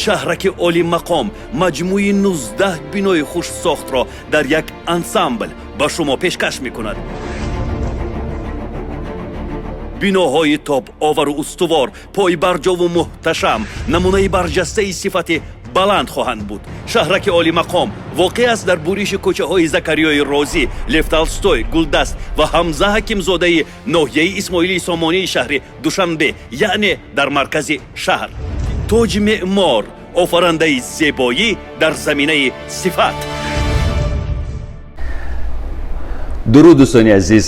Шаҳраки олимақом маҷмӯи 19 бинои хушсохтро дар як ансамбл ба шумо пешкаш мекунад. Биноҳои тобовару устувор, пойбарҷову муҳташам, намунаи барҷастаи сифати баланд хоҳанд буд. Шаҳраки олимақом воқеъ аст дар буриши кӯчаҳои Закариёи Розӣ, Лев Толстой, Гулдаст ва Ҳамза Ҳакимзодаи ноҳияи Исмоилии Сомонии шаҳри Душанбе, яъне дар маркази шаҳр. Тоҷи меъмор, офарандаи зебоӣ дар заминаи сифат. Дуруд, дӯстони азиз,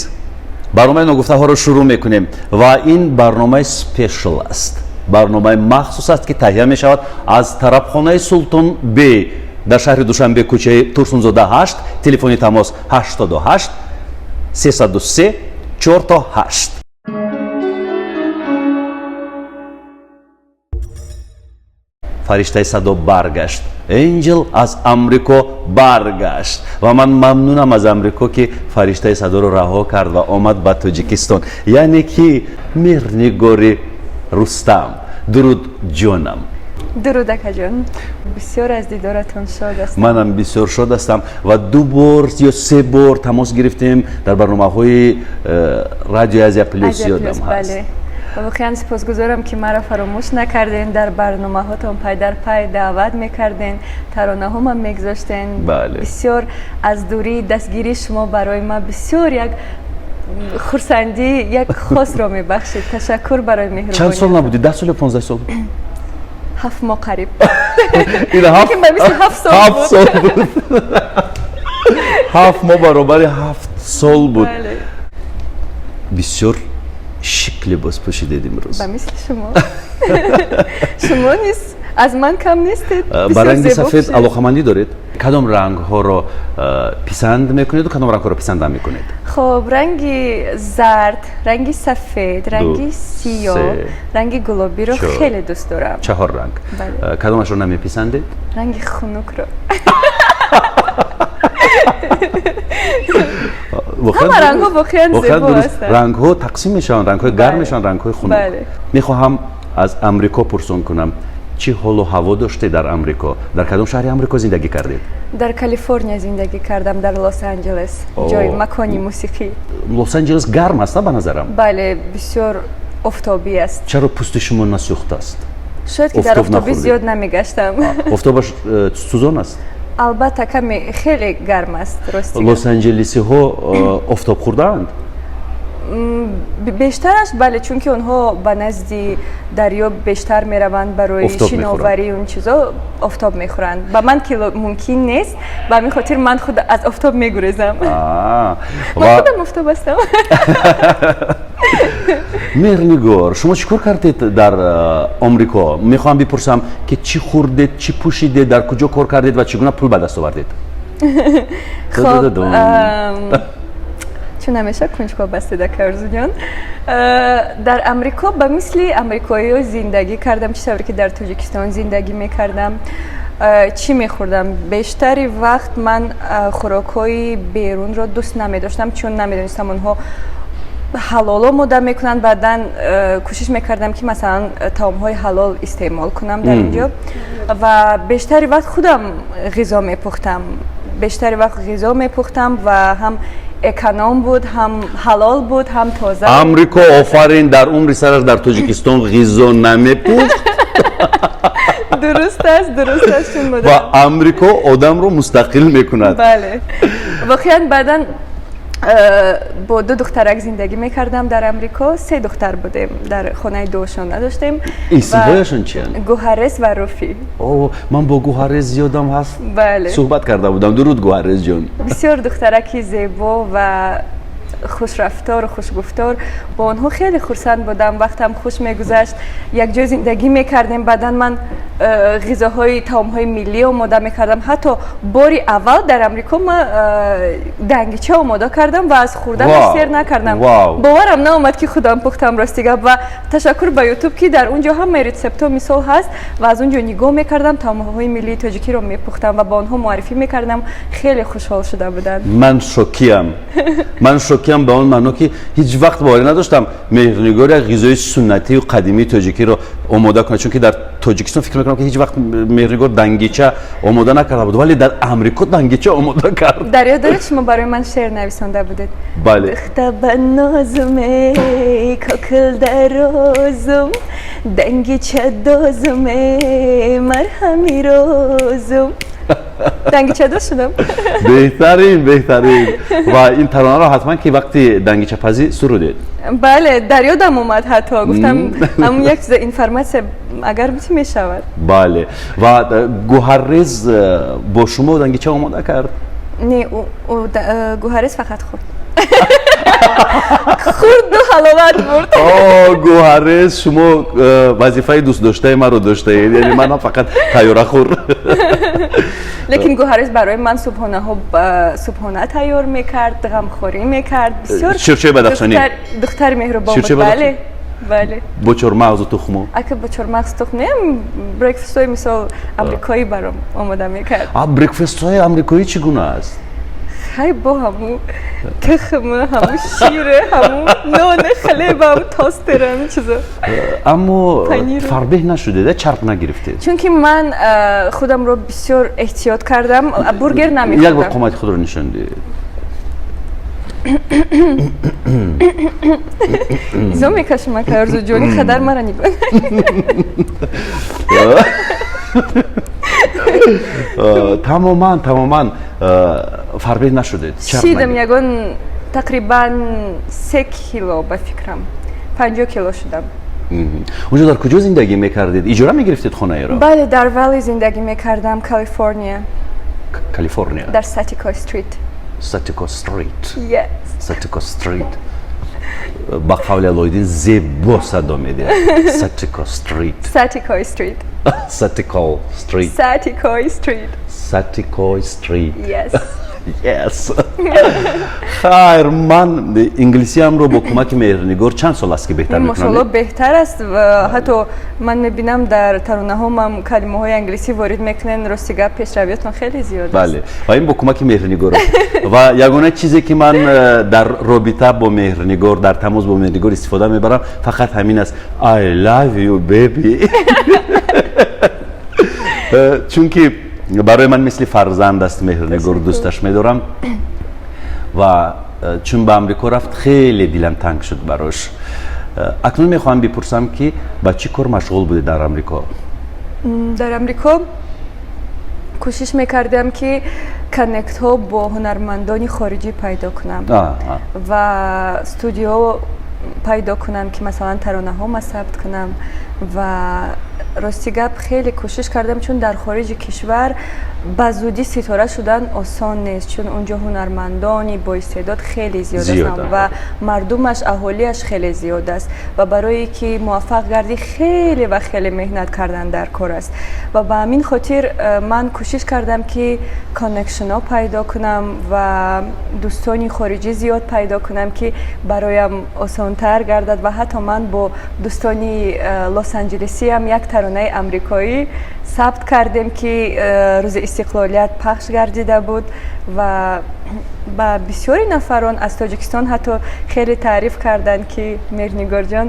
барномаи ногуфтаҳоро шурӯъ мекунем ва ин барномаи special аст, барномаи махсус аст, ки таҳия мешавад аз тарабхонаи Султон Бей дар шаҳри Душанбе, кӯчаи Турсунзода 8, телефони тамос 88 303 4 то 8. Фариштаи садо баргашт, Энҷел аз Амрико баргашт ва ман мамнунам аз Амрико, ки фариштаи садоро раҳо кард ва омад ба Тоҷикистон, яъне ки Меҳрнигори Рустам. Дуруд, ҷонам. Дуруд, акаҷон, бисёр аз дидоратон шод ҳастам. Манам бисёр шод ҳастам ва ду бор ё се бор тамос гирифтем дар барномаҳои радиои Азия Плюс, ёдам ҳаст. Воқеан сипосгузорам, ки маро фаромӯш накарден, дар барномаҳотон пай дар пай даъват мекарден, таронаҳомам мегузоштен. Бисёр аз дурӣ дастгирии шумо барои ман бисёр як хурсандӣ, як хосро мебахшид. Ташаккур барои меҳрубонӣ. Чанд сол набудӣ? 10 сол ё 15 сол? 7 моҳ қариб. Ин лекин ба мисли 7 сол. 7 сол буд, 7 моҳ баробари 7 сол буд. Бисёр шик либос пӯшидед имрӯз. Ба мисли шумо, шумо низ аз ман кам нестед. Ба ранги сафед алоқамандӣ доред? Кадом рангҳоро писанд мекунеду кадом рангҳоро писанд намекунед? Хоб, ранги зард, ранги сафед, ранги сиёҳ, ранги гулобиро хеле дӯст дорам. Чаҳор ранг. Кадомашро намеписандед? Ранги хунукро. Ҳама рангҳо воқеан зебо ҳастанд. Рангҳо тақсим мешаванд, рангҳои гарм мешаванд, рангҳои хунук. Мехоҳам аз Амрико пурсон кунам, чӣ ҳолу ҳаво доштед дар Амрико, дар кадом шаҳри Амрико зиндагӣ кардед? Дар Калифорния зиндагӣ кардам, дар Лос Анҷелес, ҷои макони мусиқӣ. Лос Анҷелес гарм аст, на, ба назарам? Бале, бисёр офтобӣ аст. Чаро пӯсти шумо насӯхтааст? Шояд, ки дар офтобӣ зиёд намегаштам. Офтобаш сӯзон аст. Албатта, каме хеле гарм аст, рости. Лос-анҷелесиҳо офтоб хӯрдаанд? Бештараш бале, чунки онҳо ба назди дарё бештар мераванд барои шиноварӣ, он чизо, офтоб мехӯранд. Ба ман ки мумкин нест, ба ҳамин хотир ман худ аз офтоб мегурезам. Ман худам офтоб ҳастам. Меҳрнигор, шумо чӣ кор кардед дар Омрико? Мехоҳам бипурсам, ки чӣ хӯрдед, чӣ пӯшидед, дар куҷо кор кардед ва чӣ гуна пул ба даст овардед? Хоб, чун ҳамеша кунҷков ҳастед, ака Орзуҷон, дар Амрико ба мисли амрикоиҳо зиндагӣ кардам, чӣ тавре ки дар Тоҷикистон зиндагӣ мекардам. Чӣ мехӯрдам? Бештари вақт ман хӯрокҳои берунро дӯст намедоштам, чун намедонистам онҳо ҳалол омода мекунанд. Баъдан кӯшиш мекардам, ки масалан таомҳои ҳалол истеъмол кунам дар ин ҷо ва бештари вақт худам ғизо мепухтам, бештари вақт ғизо мепухтам ва ҳам эконом буд, ҳам ҳалол буд, ҳам тоза. Амрико офарин! Дар умри сараш дар Тоҷикистон ғизо намепухт. Дуруст аст, дуруст аст, чун ва Амрико одамро мустақил мекунад. Бале, воқеан. Баъдан бо ду духтарак зиндагӣ мекардам дар Амрико, се духтар будем, дар хонаи дуошона доштем. Исмҳояшон чиянд? Гуҳарес ва Руфӣ. О, ман бо Гуҳарес зиёдам ҳаст. Бале. Суҳбат карда будам. Дуруд, Гуҳарес ҷон. Бисёр духтараки зебо ва хушрафтору хушгуфтор. Бо онҳо хеле хурсанд будам, вақтам хуш мегузашт, якҷо зиндагӣ мекардем. Баъдан ман ғизоҳои, таомҳои миллӣ омода мекардам. Ҳатто бори аввал дар Амрико ман дангича омода кардам ва аз хӯрданаш сер накардам. Боварам наомад, ки худам пухтам, рости гап. Ва ташаккур ба Ютуб, ки дар он ҷо ҳамаи рецептҳо мисол ҳаст ва аз он ҷо нигоҳ мекардам, таомҳои миллии тоҷикиро мепухтам ва ба онҳо муаррифӣ мекардам. Хеле хушҳол шуда буданд. Ман шокиям, ман шокиям, ба он маъно, ки ҳеҷ вақт боварӣ надоштам, Меҳрнигор як ғизои суннатию қадимии тоҷикиро омода кунад, чунки дар Тоҷикистон фикр мекунам, ки ҳеҷ вақт Меҳрнигор дангича омода накарда буд, вале дар Амрико дангича омода кард. Дар ёд доред, шумо барои ман шеър нависонда будед? Бале. Духта ба нозум, эй кокил дарозум, дангича дозум, эй марҳами розум. Дангичадоз шудам. Беҳтарин, беҳтарин. Ва ин таронаро ҳатман ки вақти дангичапазӣ сурудед? Бале, дар ёдам омад, ҳатто гуфтам, ҳамун як чиза информация агар бити мешавад. Бале, ва Гӯҳаррез бо шумо дангича омода кард? Не, Гӯҳаррез фақат хӯрд, хӯрду ҳаловат бурд. О, Гӯҳаррез, шумо вазифаи дӯстдоштаи маро доштаед, яъне манам фақат тайёрахӯр. Лекин Гӯҳаррез барои ман субҳонаҳо субҳона тайёр мекард, ғамхорӣ мекард бисёр. Ширчои бадахшонӣ. Духтари меҳрубон буд, бале, бале. Бо чормағзу тухму. Ака, бо чормағз, тухм не, breakfast ҳои мисол амрикоӣ баром омода мекард. А breakfast ҳои амрикоӣ чӣ гуна аст? Хай, бо ҳаму тухм, ҳаму шир, ҳаму нон, хлеб, ҳаму тостер, ҳамин чизо. Аммо фарбеҳ нашудед, чарб нагирифтед? Чунки ман худамро бисёр эҳтиёт кардам, бургер намехӯрдам. Як бор қомати худро нишон диҳед. Изо мекашам, ака Орзуҷони, қадар мара нигоҳ. Тамоман, тамоман фарбеҳ нашудед? Шидам ягон тақрибан 3 кило, ба фикрам, 50 кило шудам. Унҷо дар куҷо зиндагӣ мекардед? Иҷора мегирифтед хонаеро? Бале, дар Valley зиндагӣ мекардам, Калифорния. Калифорния. Дар Сатико Street. Сатико Street. Сатико Street, ба қавли Алоиддин, зебо садо медиҳад. Сатико Street. Сатикой Street. Сатикол Street. Сатикой Street. Сатикой Street. Yes. Yes. Хайр, ман инглисиамро бо кӯмаки Меҳрнигор чанд сол аст, ки беҳтар мекунам. Мошалло, беҳтар аст. Ҳатто ман мебинам, дар таронаҳомам калимаҳои англисӣ ворид мекунен. Рости гап, пешравиётон хеле зиёд аст. Бале, ва ин бо кӯмаки Меҳрнигор аст. Ва ягона чизе, ки ман дар робита бо Меҳрнигор, дар тамос бо Меҳрнигор истифода мебарам, фақат ҳамин аст: "I love you, baby", чунки барои ман мисли фарзанд аст Меҳрнигор, дӯсташ медорам. Ва чун ба Амрико рафт, хеле дилам танг шуд барош. Акнун мехоҳам бипурсам, ки ба чӣ кор машғул будед дар Амрико? Дар Амрико кӯшиш мекардам, ки connect ҳо бо ҳунармандони хориҷӣ пайдо кунам ва студио пайдо кунам, ки масалан таронаҳома сабт кунам. Ва рости гап, хеле кӯшиш кардам, чун дар хориҷи кишвар ба зудӣ ситора шудан осон нест, чун унҷо ҳунармандони боистеъдод хеле зиёд ҳастанд ва мардумаш, аҳолиаш хеле зиёд аст. Ва барое ки муваффақ гардӣ, хеле ва хеле меҳнат кардан дар кор аст. Ва ба ҳамин хотир ман кӯшиш кардам, ки connection ҳо пайдо кунам ва дӯстони хориҷӣ зиёд пайдо кунам, ки бароям осонтар гардад. Ва ҳатто ман бо дӯстони Лос-Анҷелесиам як таронаи амрикоӣ сабт кардем, ки рӯзи истиқлолият пахш гардида буд ва ба бисёри нафарон аз Тоҷикистон ҳатто хеле таъриф карданд, ки Меҳрнигорҷон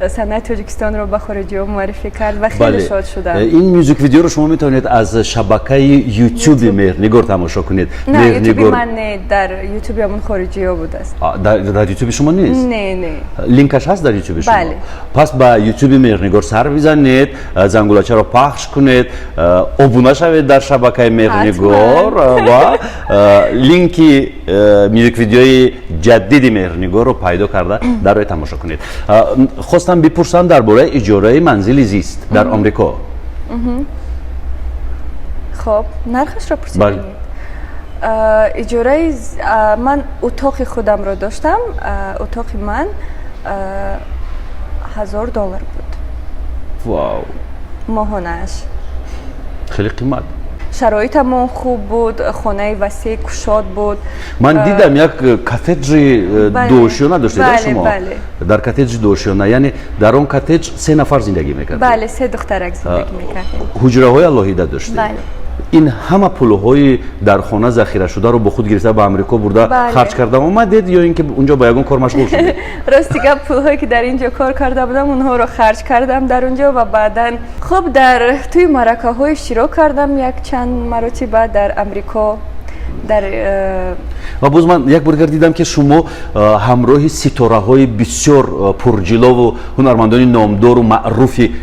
санъати Тоҷикистонро ба хориҷиҳо муаррифӣ кард, ва хеле шод шудам. Ин music video ро шумо метавонед аз шабакаи Ютуби Меҳрнигор тамошо кунед. Не, Ютуби ман не, дар Ютуби ҳамон хориҷиҳо будааст. Дар Ютуби шумо нест? Не. Линкаш ҳаст дар Ютуби шумо? Бале. Пас ба Ютуби Меҳрнигор сар бизанед, зангулачаро пахш кунед, обуна шавед дар шабакаи Меҳрнигор ва линки music video и ҷадиди Меҳрнигорро пайдо карда, дар рӯи тамошо кунед. Хостам бипурсам дар бораи иҷораи манзили зист дар Омрико. Хоб, нархашро пурсидед? Иҷораи ман, утоқи худамро доштам, утоқи ман 1000 доллар буд. Вау! Моҳонааш. Хеле қимат. Шароитамон хуб буд, хонаи васеъ, кушод буд. Ман дидам, як коттеҷи дуошёна доштед шумо. Дар коттеҷи дуошёна, яъне дар он коттеҷ се нафар зиндагӣ мекардед? Бале, се духтарак зиндагӣ мекардем. Ҳуҷраҳои алоҳида доштед? Бале. Ин ҳама пулҳои дар хона захирашударо бо худ гирифта ба Амрико бурда харҷ карда омадед ё ин ки унҷо ба ягон кор машғул шудед? Рости гап, пулҳое ки дар ин ҷо кор карда будам, онҳоро харҷ кардам дар он ҷо ва баъдан хуб дар тӯи маъракаҳо иштирок кардам як чанд маротиба дар Амрико дар Ва боз ман як бор дигар дидам, ки шумо ҳамроҳи ситораҳои бисёр пурҷилову ҳунармандони номдору маъруфи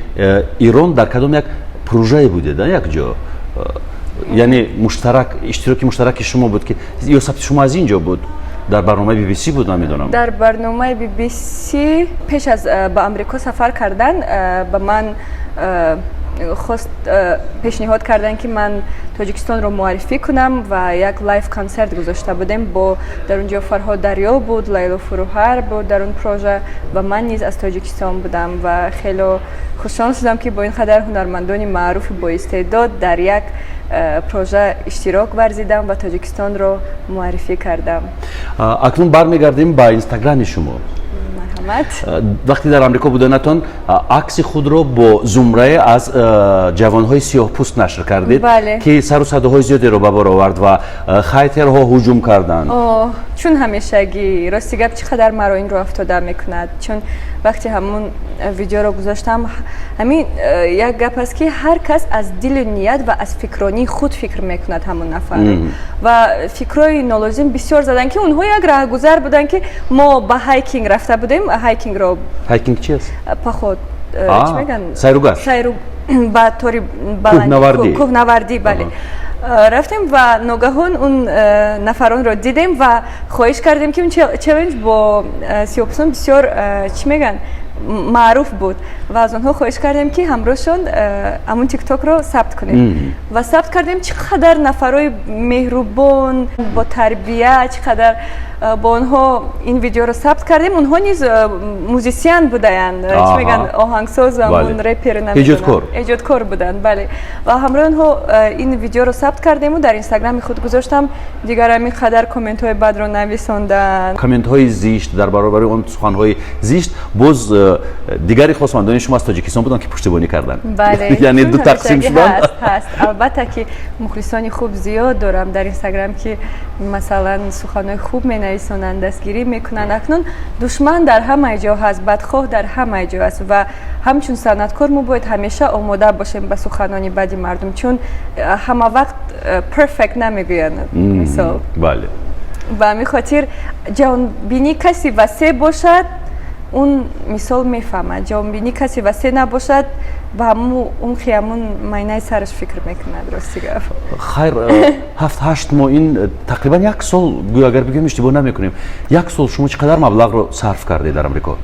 Ирон дар кадом як прожае будед як ҷо, яъне муштарак, иштироки муштараки шумо буд ки ё сабти шумо аз ин ҷо буд, дар барномаи BBC буд, намедонам. Дар барномаи BBC пеш аз ба Амрико сафар кардан ба ман хост пешниҳод карданд, ки ман Тоҷикистонро муаррифӣ кунам ва як live консерт гузошта будем бо дар он ҷо Фарҳод Дарё буд, Лайло Фуруҳар буд дар он прожа ва ман низ аз Тоҷикистон будам ва хело хушҳол шудам, ки бо ин қадар ҳунармандони маъруфи боистеъдод дар як прожа иштирок варзидам ва Тоҷикистонро муаррифӣ кардам. Акнун бармегардем ба Инстаграми шумо. Марҳамат. Вақте дар Амрико буданатон акси худро бо зумрае аз ҷавонҳои сиёҳпӯст нашр кардед, ки сару садоҳои зиёдеро ба бор овард ва хейтерҳо ҳуҷум карданд. Чун ҳамешагӣ, рости гап, чӣ қадар маро ин рӯ афтода мекунад, чун вақте ҳамун видеоро гузоштам, ҳамин як гап аст, ки ҳар кас аз дилу ният ва аз фикронии худ фикр мекунад ҳамун нафарро ва фикрҳои нолозим бисёр заданд, ки онҳо як раҳгузар буданд, ки мо ба hiking рафта будем, hiking ро. Hiking чи аст? Поход, чӣ мегӯянд? Сайругашт. Сайру ба тори кӯҳнавардӣ. Кӯҳнавардӣ, бале, рафтем ва ногаҳон он нафаронро дидем ва хоҳиш кардем, ки он челлендж бо сиёҳпӯстон бисёр, чӣ мегӯянд, маъруф буд ва аз онҳо хоҳиш кардем, ки ҳамроҳшон ҳамун Тиктокро сабт кунем ва сабт кардем. Чӣ қадар нафарои меҳрубон, бо тарбия, чӣ қадар бо онҳо ин видеоро сабт кардем. Онҳо низ музисиан будаянд, чӣ мегӯянд, оҳангсоз, ҳамун репер. Эҷодкор. Эҷодкор буданд, бале, ва ҳамроҳи онҳо ин видеоро сабт кардему дар Инстаграми худ гузоштам. Дигар ҳамин қадар комментҳои бадро нависонданд. Комментҳои зишт, дар баробари он суханҳои зишт, боз дигари хосмандони шумо аз Тоҷикистон буданд, ки пуштибонӣ карданд. Яъне ду тақсим шуданд. Ҳаст, албатта, ки мухлисони хуб зиёд дорам дар Инстаграм, ки масалан суханҳои хуб менависонанд, дастгирӣ мекунанд. Акнун душман дар ҳамаи ҷо ҳаст, бадхоҳ дар ҳамаи ҷо аст ва ҳамчун санъаткор мо бояд ҳамеша омода бошем ба суханони бади мардум, чун ҳама вақт perfect намегӯянд, мисол. Ба ҳамин хотир ҷаҳонбинии каси васеъ бошад, он мисол мефаҳмад, ҷаҳонбинии каси васеъ набошад, ба ҳамун умқи ҳамун майнаи сараш фикр мекунад, рости гап. Хайр, 7-8 моҳ, ин тақрибан як сол, гӯё агар бигӯем, иштибоҳ намекунем, як сол шумо чӣ қадар маблағро сарф кардед дар Амрико?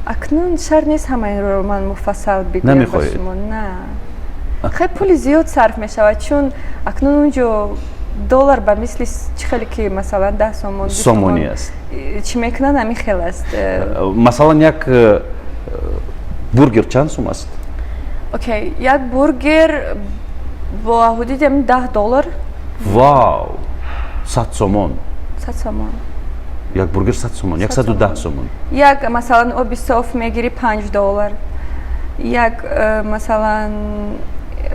Акнун шарт нест ҳама инро ман муфассал бигӯям ба Намехоҳед? шумо. На, хеле пули зиёд сарф мешавад, чун акнун унҷо доллар ба мисли чӣ хеле ки масалан 10 сомон, 20 сомонӣ сомон, аст. Чӣ мекунанд, ҳамин хел аст. Масалан, як бургер чанд сум аст? Окей, як бургер бо ҳудуди ҳамин 10 доллар. Вау, 100 сомон. 100 сомон. Як бургер 100 сомон, 110 сомон. Як масалан оби соф мегирӣ, 5 доллар. Як масалан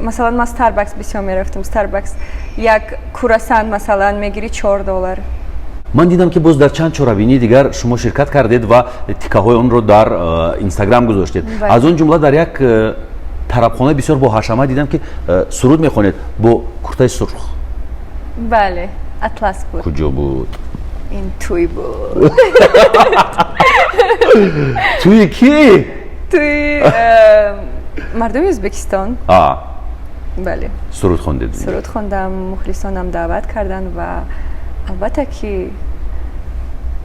ман Старбакс бисёр мерафтам, Старбакс як круассан масалан мегирӣ, 4 доллар. Ман дидам, ки боз дар чанд чорабинии дигар шумо ширкат кардед ва тикаҳои онро дар Инстаграм гузоштед. Аз он ҷумла дар як тарабхонаи бисёр боҳашама дидам, ки суруд мехонед бо куртаи сурх. Бале, атлас буд. Куҷо буд? Ин тӯй буд. Тӯи кӣ? Тӯи мардуми Ӯзбекистон. Бале. Суруд хондед? Суруд хондам, мухлисонам даъват карданд ва албатта ки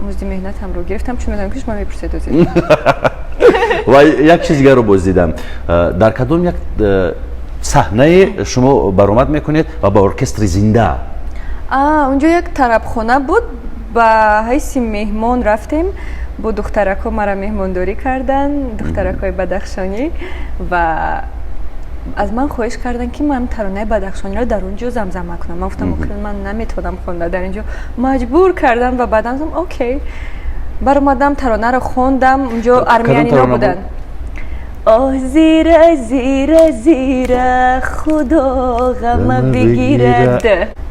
музди меҳнатамро гирифтам, чун медонам, ки шумо мепурсед озир. Ва як чиз дигарро боз дидам, дар кадом як саҳнае шумо баромад мекунед ва ба оркестри зинда. Унҷо як тарабхона буд, ба ҳайси меҳмон рафтем бо духтаракҳо, мара меҳмондорӣ карданд духтаракҳои бадахшонӣ ва аз ман хоҳиш карданд, ки ман таронаи бадахшониро дар он ҷо замзама кунам. Ман гуфтам, охир ман наметавонам хонда дар ин ҷо. Маҷбур кардам ва баъдан гуфтам окей, баромадам, таронаро хондам. Унҷо Кадом армянино тарона буд? буданд. Оҳ, зира, зира, зира, худо ғама бигирад.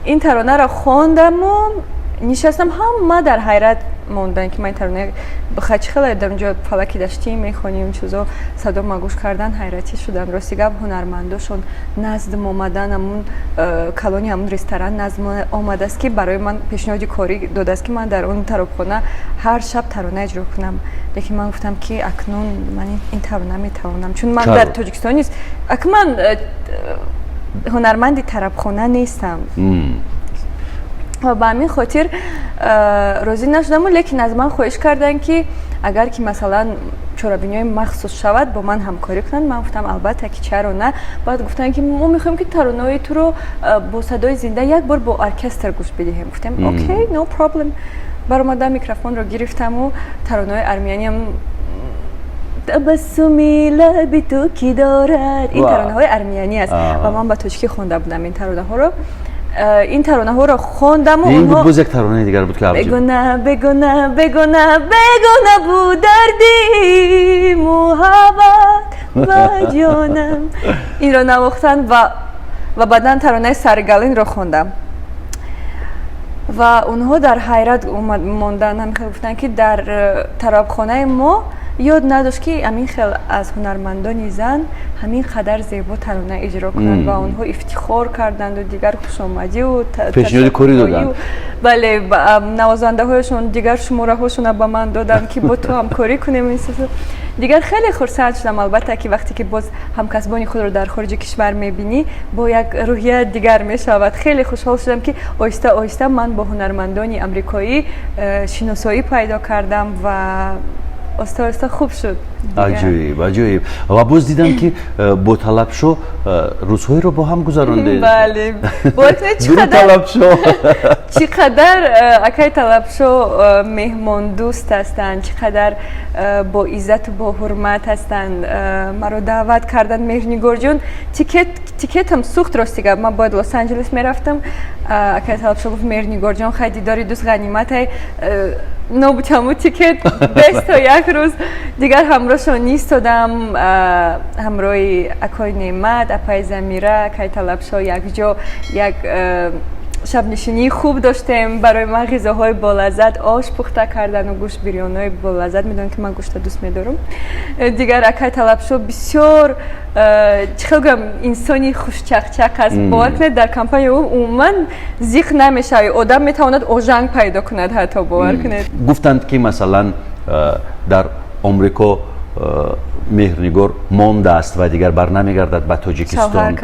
Ин таронаро хондаму нишастам, ҳама дар ҳайрат монданд, ки ман ин тарона чӣ хеле дар онҷо фалаки даштӣ мехонем, чизо садо ма гӯш кардан, ҳайратӣ шуданд. Рости гап, ҳунармандошон наздим омадан, ҳамун калони ҳамун ресторан наздим омадааст, ки барои ман пешниҳоди корӣ додааст, ки ман дар он тарабхона ҳар шаб тарона иҷро кунам. Лекин ман гуфтам, ки акнун ман ин тавр наметавонам, чун ман дар Тоҷикистон нест, ак ман ҳунарманди тарабхона нестам ва ба ҳамин хотир розӣ нашудаму. Лекин аз ман хоҳиш карданд, ки агар ки масалан чорабиниҳои махсус шавад, бо ман ҳамкорӣ кунанд. Ман гуфтам, албатта, ки чаро на. Баъд гуфтанд, ки мо мехоҳем, ки таронаҳои туро бо садои зинда як бор бо оркестр гӯш бидиҳем. Гуфтем, okay, no problem. Баромадам, микрофонро гирифтаму таронаҳои армяниам, табассуми лаби ту ки дорад, ин таронаҳои армиянӣ аст ва ман ба тоҷикӣ хонда будам ин таронаҳоро хондаму. Ин буд, боз як таронаи дигар буд, ки бегуна, бегуна, бегуна, бегуна буд дарди муҳаббат ба ҷонам, инро навохтанд ва баъдан таронаи Саргалинро хондам ва онҳо дар ҳайрат монданд. Ҳамин хел гуфтанд, ки дар тарабхонаи мо ёд надошт, ки ҳамин хел аз ҳунармандони зан ҳамин қадар зебо тарона иҷро кунанд ва онҳо ифтихор карданду дигар хушомадию пешниҳоди корӣ доданд. Бале, навозандаҳояшон дигар шумораҳошона ба ман доданд, ки бо ту ҳамкорӣ кунем. Дигар хеле хурсанд шудам. Албатта, ки вақте ки боз ҳамкасбони худро дар хориҷи кишвар мебинӣ, бо як рӯҳия дигар мешавад. Хеле хушҳол шудам, ки оҳиста оҳиста ман бо ҳунармандони амрикоӣ шиносоӣ пайдо кардам ва оҳиста оҳиста хуб шуд. Аҷоиб, аҷоиб. Ва боз дидам, ки бо Талабшо рӯзҳоеро бо ҳам гузарондед. Бале, Талабшо. Чӣ қадар акай Талабшо меҳмондӯст ҳастанд, чӣ қадар бо иззату бо ҳурмат ҳастанд. Маро даъват карданд: «Меҳрнигорҷон, тикетам сӯхт». Рости гап, ман бояд Лос Анҷелес мерафтам. Акай Талабшо гуфт: «Меҳрнигорҷон, хай, дидори дӯст ғаниматай». Нобуд ҳаму тикет бесту як рӯз дигар ҳамроҳшон истодам, ҳамроҳи акои Неъмат, апаи Замира, акай Талабшо якҷо як шабнишинии хуб доштем. Барои ман ғизоҳои болаззат, ош пухта кардану гӯшт, бирёнҳои болаззат. Медонам, ки ман гӯшта дӯст медорам. Дигар акай Талабшо бисёр, чӣ хел гӯям, инсони хушчақчақ аст. Бовар кунед, дар компания ӯ умуман зиқ намешавӣ, одам метавонад ожанг пайдо кунад ҳатто, бовар кунед. Гуфтанд, ки масалан дар Омрико Меҳрнигор мондааст ва дигар барнамегардад ба Тоҷикистон.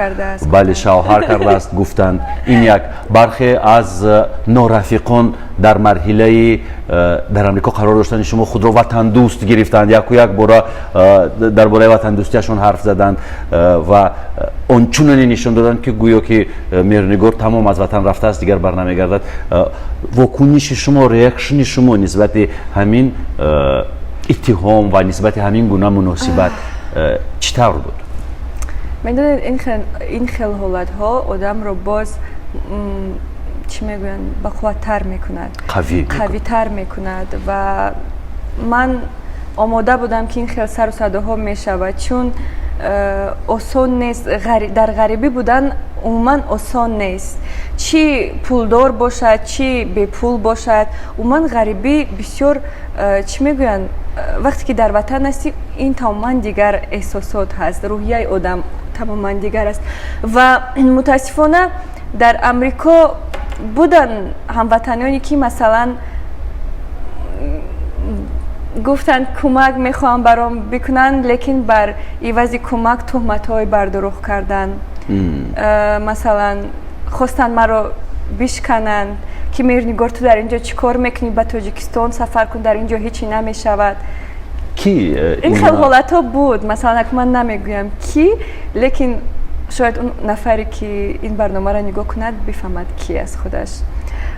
Бале, шавҳар кардааст, гуфтанд. Ин як бархе аз норафиқон дар марҳилаи дар Амрико қарор доштани шумо худро ватандӯст гирифтанд, яку як бора дар бораи ватандӯстиашон ҳарф заданд ва ончуноне нишон доданд, ки гӯё ки Меҳрнигор тамом аз ватан рафтааст, дигар барнамегардад. Вокуниши шумо, реакшни шумо нисбати ҳамин иттиҳом ва нисбати ҳамин гуна муносибат чӣ тавр буд? Медонед, ин хел ҳолатҳо одамро боз, чӣ мегӯянд, бақувваттар мекунад, қавитар мекунад. Ва ман омода будам, ки ин хел сару садоҳо мешавад, чун осон нест дар ғарибӣ будан, умуман осон нест, чӣ пулдор бошад, чӣ бепул бошад. Умуман ғарибӣ бисёр, чӣ мегӯянд, вақте ки дар ватан ҳастӣ, ин тамоман дигар эҳсосот ҳаст, рӯҳияи одам тамоман дигар аст. Ва мутаассифона дар Амрико буданд ҳамватаноне, ки масалан гуфтанд, кӯмак мехоҳам баром бикунанд, лекин бар ивази кӯмак туҳматҳои бардурӯғ карданд. Масалан, хостанд маро бишкананд, ки «Меҳрнигор, ту дар ин ҷо чӣ кор мекунӣ? Ба Тоҷикистон сафар кун, дар ин ҷо ҳечи намешавад». Ки? Ин хел ҳолатҳо буд. Масалан, ак ман намегӯям ки, лекин шояд он нафаре, ки ин барномаро нигоҳ кунад, бифаҳмад, ки аст худаш.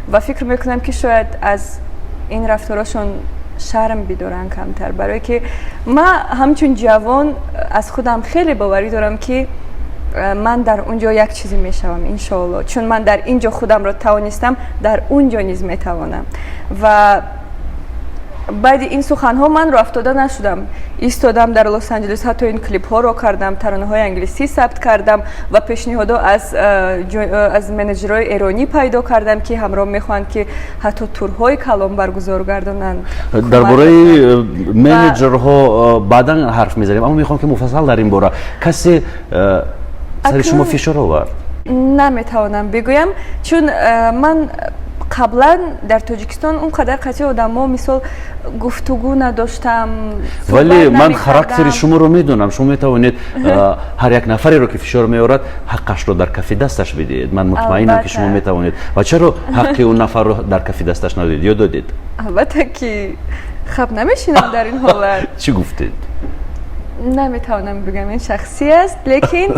Ва фикр мекунам, ки шояд аз ин рафторошон шарм бидоранд камтар, барое ки ман ҳамчун ҷавон аз худам хеле боварӣ дорам, ки ман дар он ҷо як чизе мешавам, иншоалло, чун ман дар ин ҷо худамро тавонистам, дар он ҷо низ метавонам. Ва Баъди ин суханҳо ман роҳафтода нашудам, истодам дар Лос Анҷелес, ҳатто ин клипҳоро кардам, таронаҳои англисӣ сабт кардам ва пешниҳодҳо аз менеҷерҳои эронӣ пайдо кардам, ки ҳамроҳ мехоҳанд, ки ҳатто турҳои калон баргузор гардонанд. Дар бораи менеҷерҳо баъдан ҳарф мезанем, аммо мехоҳам, ки муфассал дар ин бора. Касе сари шумо фишор овард? Наметавонам бигӯям, чун ман қаблан дар Тоҷикистон он қадар қатъи одамо, мисол, гуфтугӯ надоштам. Вале ман характери шуморо медонам. Шумо метавонед ҳар як нафареро, ки фишор меорад, ҳаққашро дар кафи дасташ бидиҳед. Ман мутмаинам, ки шумо метавонед. Ва чаро ҳаққи он нафарро дар кафи дасташ надодед ё додед? Албатта, ки хаб намешинам дар ин ҳолат. Чӣ гуфтед? Наметавонам бигӯям, ин шахсӣ аст, лекин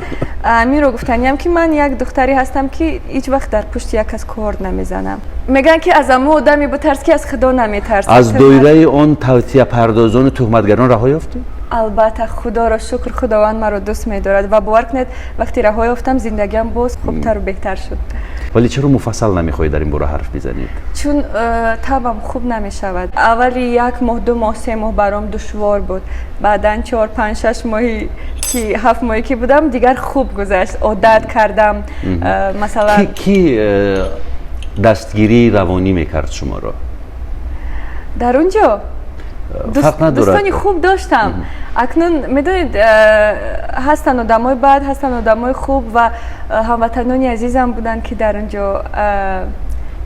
аминро гуфтаниям, ки ман як духтаре ҳастам, ки ҳеҷ вақт дар пушти як кас кор намезанам. Мегӯянд, ки аз амо одаме битарс, ки аз Худо наметарсад. Аз доираи он тавтияпардозону туҳматгарон раҳо ёфтед? Албатта, Худоро шукр, Худованд маро дӯст медорад ва бовар кунед, вақте раҳо ёфтам, зиндагиам боз хубтару беҳтар шуд. Вале чаро муфассал намехоҳед дар ин бора ҳарф бизанед? Чун табам хуб намешавад. Аввали як моҳ, 2 моҳ, 3 моҳ баром душвор буд. Баъдан 4, 5, 6 моҳи ки, 7 моҳе ки будам, дигар хуб гузашт, одат кардам, масалан. Ки дастгирии равонӣ мекард шуморо? Дар он ҷо дӯстони хуб доштам. Акнун медонед, ҳастанд одамои бад, ҳастанд одамои хуб ва ҳамватанони азизам буданд, ки дар он ҷо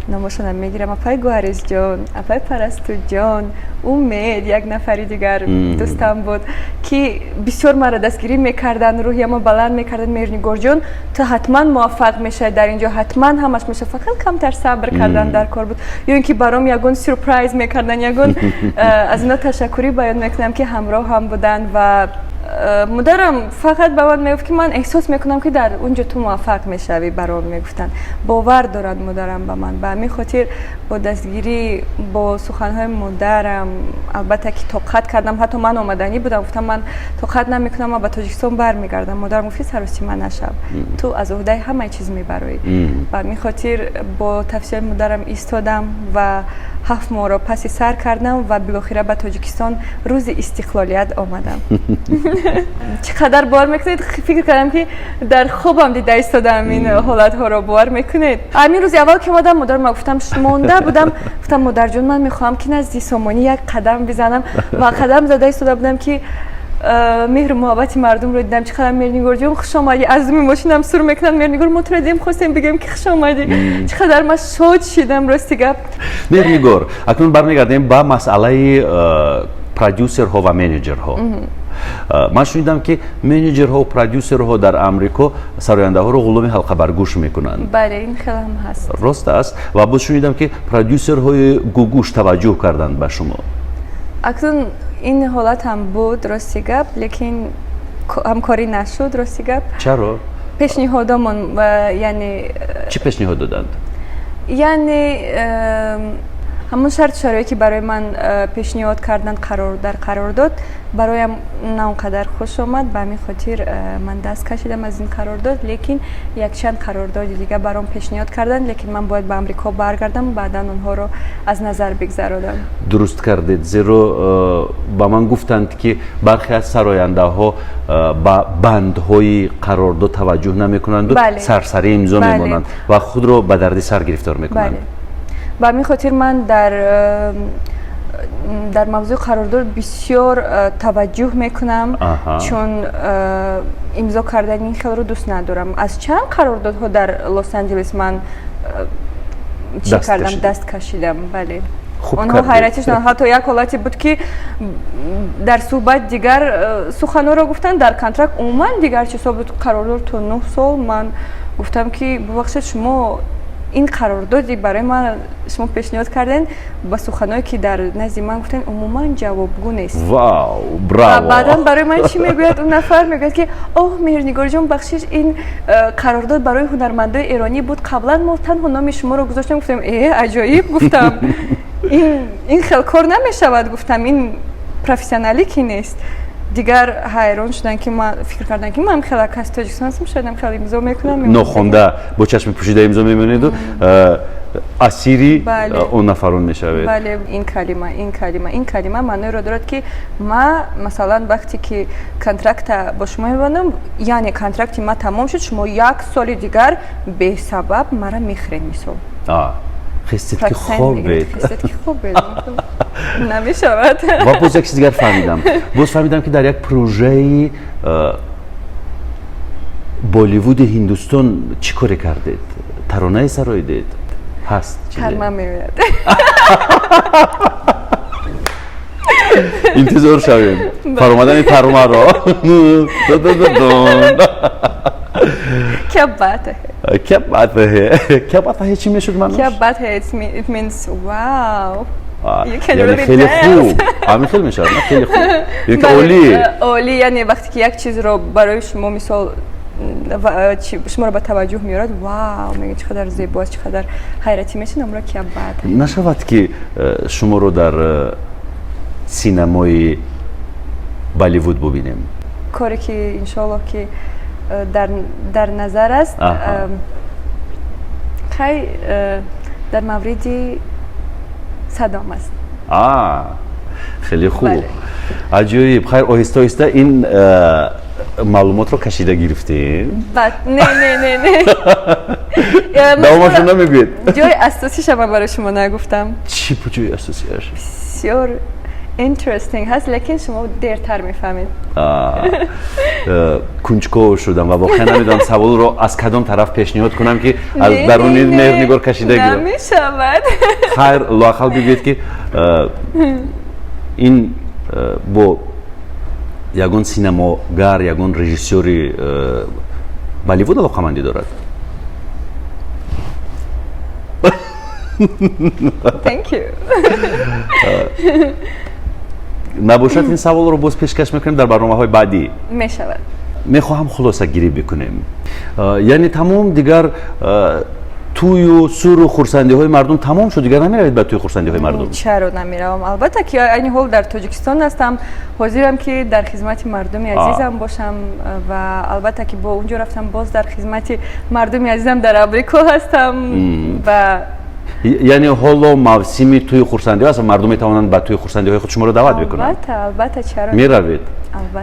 номошонам мегирам: апай Гуаризҷон, апай Парастуҷон, Умед, як нафари дигар дӯстам буд, ки бисёр маро дастгирӣ мекарданд, рӯҳиямо баланд мекарданд: «Меҳрнигорҷон, ту ҳатман муваффақ мешавӣ дар ин ҷо, ҳатман ҳамаш мешавад, фақат камтар сабр кардан дар кор буд», ё ин ки баром ягон сюрприз мекарданд, ягон. Аз ино ташаккурӣ баён мекунам, ки ҳамроҳам буданд. Ва модарам фақат ба ман мегуфт, ки ман эҳсос мекунам, ки дар он ҷо ту муваффақ мешавӣ. Баром мегуфтанд, бовар дорад модарам ба ман. Ба ҳамин хотир бо дастгирӣ, бо суханҳои модарам, албатта, ки тоқат кардам. Ҳатто ман омаданӣ будам, гуфтам: «Ман тоқат намекунам, ман ба Тоҷикистон бармегардам». Модарам гуфт, ки саросима нашав, ту аз уҳдаи ҳамаи чиз мебароӣ. Ба ҳамин хотир бо тавсияи модарам истодам ва 7 моҳро паси сар кардам ва билохира ба Тоҷикистон рӯзи истиқлолият омадам. Чӣ қадар, бовар мекунед, фикр кардам, ки дар хобам дида истодам ин ҳолатҳоро, бовар мекунед? Ҳамин рӯзи аввал ки омадам, модарма гуфтам, монда будам, гуфтам: «Модарҷон, ман мехоҳам, ки назди Сомонӣ як қадам бизанам». Ва қадам зада истода будам, ки меҳру муҳаббати мардумро дидам. Чӣ қадар «Меҳрнигорҷон, хуш омадӣ», аз думи мошинам сур мекунанд: «Меҳрнигор, мо туро дидем, хостем бигӯем, ки хуш омадӣ». Чӣ қадар ман шод шидам, рости гап. Меҳрнигор, акнун бармегардем ба масъалаи продюсерҳо ва менеҷерҳо. Ман шунидам, ки менеҷерҳо, продюсерҳо дар Амрико сарояндаҳоро ғуломи ҳалқабаргӯш мекунанд. Бале, ин хел ҳам ҳаст. Рост аст? Ва боз шунидам, ки продюсерҳои Гугуш таваҷҷӯҳ карданд ба шумо. Акнун ин ҳолат ҳам буд, рости гап, лекин ҳамкорӣ нашуд, рости гап. Чаро? Пешниҳодомон, яъне Чӣ пешниҳод доданд? Яъне ҳамон шарту шароите, ки барои ман пешниҳод карданд дар қарордод, бароям на он қадар хуш омад. Ба ҳамин хотир ман даст кашидам аз ин қарордод. Лекин якчанд қарордоди дига баром пешниҳод карданд, лекин ман бояд ба Амрико баргардам, баъдан онҳоро аз назар бигзаронам. Дуруст кардед, зеро ба ман гуфтанд, ки бархе аз сарояндаҳо ба бандҳои қарордод таваҷҷӯҳ намекунанду сарсарӣ имзо мемонанд ва худро ба дарди сар гирифтор мекунанд. Ба ҳамин хотир ман дар мавзӯи қарордод бисёр таваҷҷӯҳ мекунам, чун имзо кардани ин хелро дӯст надорам. Аз чанд қарордодҳо дар Лос Анҷелес ман чӣ кардам, даст кашидам, бале. Онҳо ҳайратӣ шуданд. Ҳатто як ҳолате буд, ки дар суҳбат дигар суханҳоро гуфтанд, дар контракт умуман дигар чизҳо буд. Қарордод то 9 сол. Ман гуфтам, ки бубахшед, шумо ин қарордоди барои ман шумо пешниҳод кардем, ба суханое, ки дар назди ман гуфтем, умуман ҷавобгӯ нест. Вау, браво! Баъдан барои ман чӣ мегӯяд он нафар? Мегӯяд, ки оҳ, Меҳрнигорҷон, бахшиш, ин қарордод барои ҳунармандои эронӣ буд, қаблан мо танҳо номи шуморо гузоштем. Гуфтем: «Э, аҷоиб!» Гуфтам, ин хел кор намешавад, гуфтам, ин профессионалӣ ки нест. Дигар ҳайрон шуданд, ки ман фикр кардам, ки ман хеле каси Тоҷикистон ҳастам, шоядам хеле имзо мекунам. Нохонда, бо чашми пӯшида имзо мемонеду. Асири он нафарон мешавед. Бале, ин калима, ин калима, ин калима маъноеро дорад, ки ма, масалан, вақте ки контракта бо шумо мебандам, яъне контракти ма тамом шуд, шумо як соли дигар бесабаб мара мехӯред, мисол. Хестед, ки хобед. Хестед, ки хобед, намешавад. Ва боз як чиз дигар фаҳмидам, боз фаҳмидам, ки дар як прожаи Болливуди Ҳиндустон чӣ коре кардед, таронае сароидед, ҳаст? Тарма меояд. Интизор шавем фаромадани тармаро. Кя бат ҳе. Кя бат ҳе, кя бат ҳе, чӣ мешуд маънош? Кя бат ҳе, it means wow. Яъне хеле хуб, ҳамин хел мешавад, на? Хеле хуб ё ки олӣ? Олӣ, яъне вақте ки як чизро барои шумо, мисол, шуморо ба таваҷҷӯҳ меорад, вау мегӯяд, чӣ қадар зебо аст, чӣ қадар ҳайратӣ мешавад, амро кя бат. Нашавад, ки шуморо дар синамои Болливуд бубинем? Коре ки, иншоаллоҳ, ки дар назар аст, хай, дар мавриди садом аст. Хеле хуб, аҷоиб. Хайр, оҳиста оҳиста ин маълумотро кашида гирифтем. Не, не, не, не. Давомашро намегӯед? Ҷои асосиша ман барои шумо нагуфтам. Чӣ буд ҷои асосиаш? Бисёр interesting ҳаст, лекин шумо дертар мефаҳмед. Кунҷков шудам ва воқеан намедонам, саволро аз кадом тараф пешниҳод кунам, ки аз даруни Меҳрнигор кашида гирам. Намешавад. Хайр, лоақал бигӯед, ки ин бо ягон синамогар, ягон режиссёри Болливуд алоқамандӣ дорад? Thank you. Набошад, ин саволро боз пешкаш мекунем дар барномаҳои баъдӣ. Мешавад. Мехоҳам хулосагирӣ бикунем, яъне тамом, дигар тӯю суру хурсандиҳои мардум тамом шуд, дигар намеравед ба тӯи хурсандиҳои мардум? Чаро намеравам? Албатта, ки айни ҳол дар Тоҷикистон ҳастам, ҳозирам, ки дар хизмати мардуми азизам бошам, ва албатта, ки бо унҷо рафтам, боз дар хизмати мардуми азизам дар Амрико ҳастам ва Яъне ҳоло мавсими тӯи хурсандиҳо аст, мардум метавонанд ба тӯи хурсандиҳои худ шуморо даъват бикунанд? Албатта, албатта, чаро? Меравед?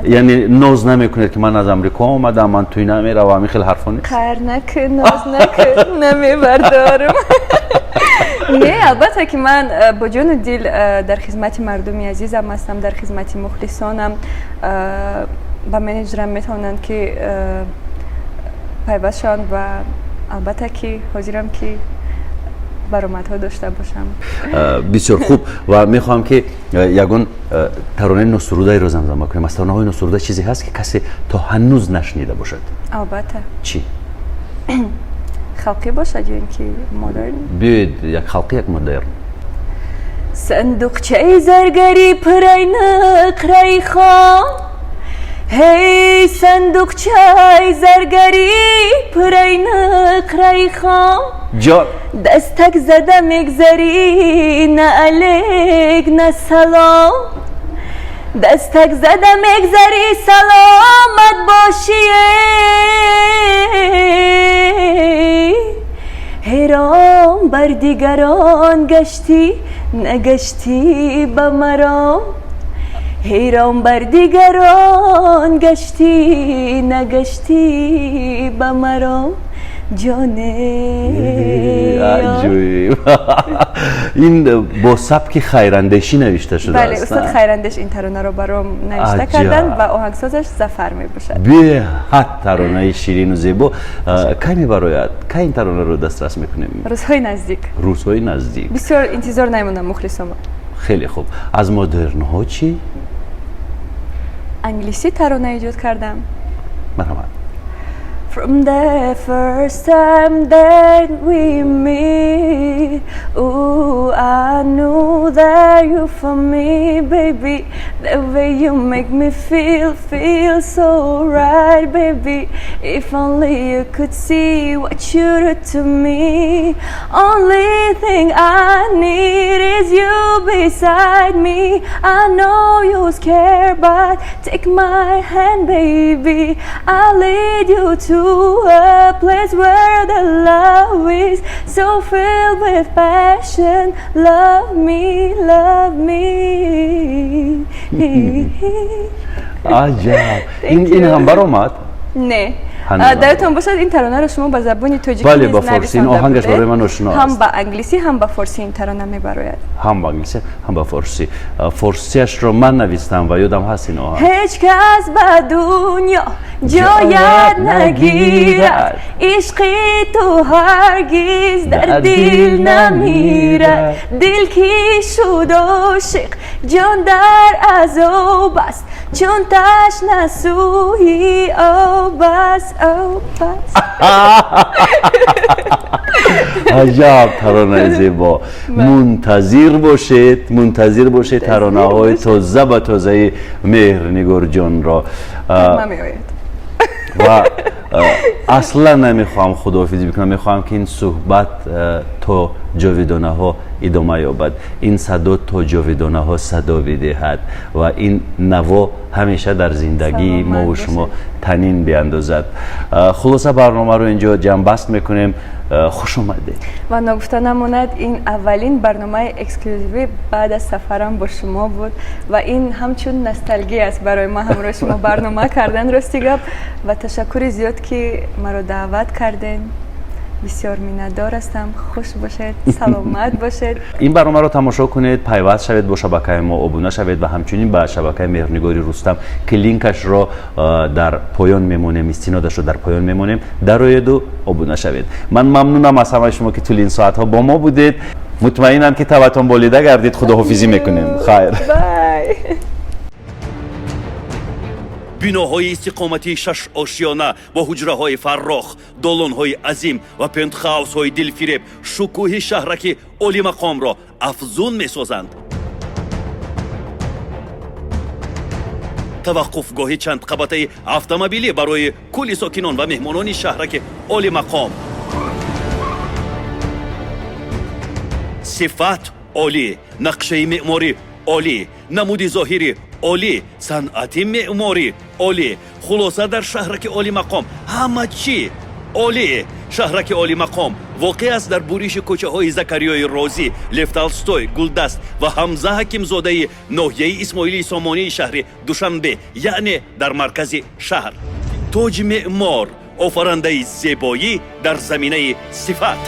Яъне ноз намекунед, ки ман аз Амрико омадам, ман тӯй намеравам, ин хел ҳарфо нест? Қар накун, ноз накун, намебардорам. Не, албатта, ки ман бо ҷону дил дар хизмати мардуми азизам ҳастам, дар хизмати мухлисонам. Ба менеҷерам метавонанд, ки пайваст шаванд, ва албатта, ки ҳозирам, ки баромадҳо дошта бошам. Бисёр хуб. Ва мехоҳам, ки ягон таронаи носурудаеро замзама кунем. Аз таронаҳои носуруда чизе ҳаст, ки касе то ҳанӯз нашнида бошад? Албатта. Чӣ? Халқӣ бошад ё ин ки модерн? Биёед, як халқӣ, як модерн. Сандуқчаи заргарӣ пурай нуқраи хом, ҳей, сандуқчаи заргарӣ пурай нуқраи хом. Ҷон. Дастак зада мегзарӣ, на алек, на салом, дастак зада мегзарӣ, саломат бошие. Ҳайрон бар дигарон гаштӣ, нагаштӣ ба маром, ҳайрон бар дигарон гаштӣ, нагаштӣ ба маром, ҷоне. Аҷоиб! Ин бо сабки хайрандешӣ навишта шудааст? Бале, устод Хайрандеш ин таронаро баром навишта карданд ва оҳангсозаш Зафар мебошад. Беҳад таронаи ширину зебо. Кай мебарояд, кай ин таронаро дастрас мекунем? Рӯзҳои наздик. Рӯзҳои наздик. Бисёр интизор намонам мухлисома. Хеле хуб. Аз модернҳо чӣ? Англисӣ тарона эҷод кардам. Марҳамат. From the first time that we meet, ooh, I knew that you for me, baby. The way you make me feel, feel so right, baby. If only you could see what you do to me. Only thing I need is you beside me. I know you're scared, but take my hand, baby. I'll lead you to a place where the love is so filled with passion. Love me, love me. Аҷаб! Ин ҳам баромад? Не. Дар ёдтон бошад, ин таронаро шумо ба забони тоҷикӣ Бале, ба форсӣ. Ин оҳангаш барои ман ошно аст. Ҳам ба англисӣ, ҳам ба форсӣ ин тарона мебарояд. Ҳам ба англисӣ, ҳам ба форсӣ. Форсияшро ман навистам ва ёдам ҳаст ин оҳанг. Ҳеҷ кас ба дунё ҷоят нагирад, ишқи ту ҳаргиз дар дил намирад. Дил ки шуд ошиқ, ҷон дар азоб аст, чун ташна сӯи об аст, об аст. Аҷаб таронаи зебо! Мунтазир бошед, мунтазир бошед таронаҳои тоза ба тозаи Меҳрнигорҷонро. Меояд. Ва аслан намехоҳам худоҳофизӣ бикунам, мехоҳам, ки ин суҳбат то ҷовидонаҳо идома ёбад, ин садо то ҷовидонаҳо садо бидиҳад ва ин наво ҳамеша дар зиндагии мову шумо танин биандозад. Хулоса, барномаро инҷо ҷамъбаст мекунем. Хуш омадед. Ва ногуфта намонад, ин аввалин барномаи эксклюзивӣ баъд аз сафарам бо шумо буд ва ин ҳамчун носталгия аст барои ман ҳамроҳи шумо барнома кардан, рости гап. Ва ташаккури зиёд, ки маро даъват кардем. Бисёр миннатдор ҳастам. Хуш бошед, саломат бошед. Ин барномаро тамошо кунед, пайваст шавед бо шабакаи мо, обуна шавед ва ҳамчунин ба шабакаи Меҳрнигори Рустам, ки линкашро дар поён мемонем, истинодашро дар поён мемонем, дароеду обуна шавед. Ман мамнунам аз ҳамаи шумо, ки тӯли ин соатҳо бо мо будед. Мутмаинам, ки табъатон болида гардид. Худоҳофизӣ мекунем, хайр. Bye. Биноҳои истиқоматии шашошёна бо ҳуҷраҳои фаррох, долонҳои азим ва пентхаусҳои дилфиреб шукӯҳи шаҳраки олимақомро афзун месозанд. Таваққуфгоҳи чандқабатаи автомобилӣ барои кулли сокинон ва меҳмонони шаҳраки олимақом. Сифат олӣ, нақшаи меъморӣ олӣ, намуди зоҳирӣ олӣ, санъати меъморӣ олӣ. Хулоса, дар шаҳраки олимақом ҳама чӣ олӣ. Шаҳраки олимақом воқеъ аст дар буриши кӯчаҳои Закариёи Розӣ, Лев Толстой, Гулдаст ва Ҳамза Ҳакимзодаи ноҳияи Исмоилии Сомонии шаҳри Душанбе, яъне дар маркази шаҳр. Тоҷи меъмор, офарандаи зебоӣ дар заминаи сифат.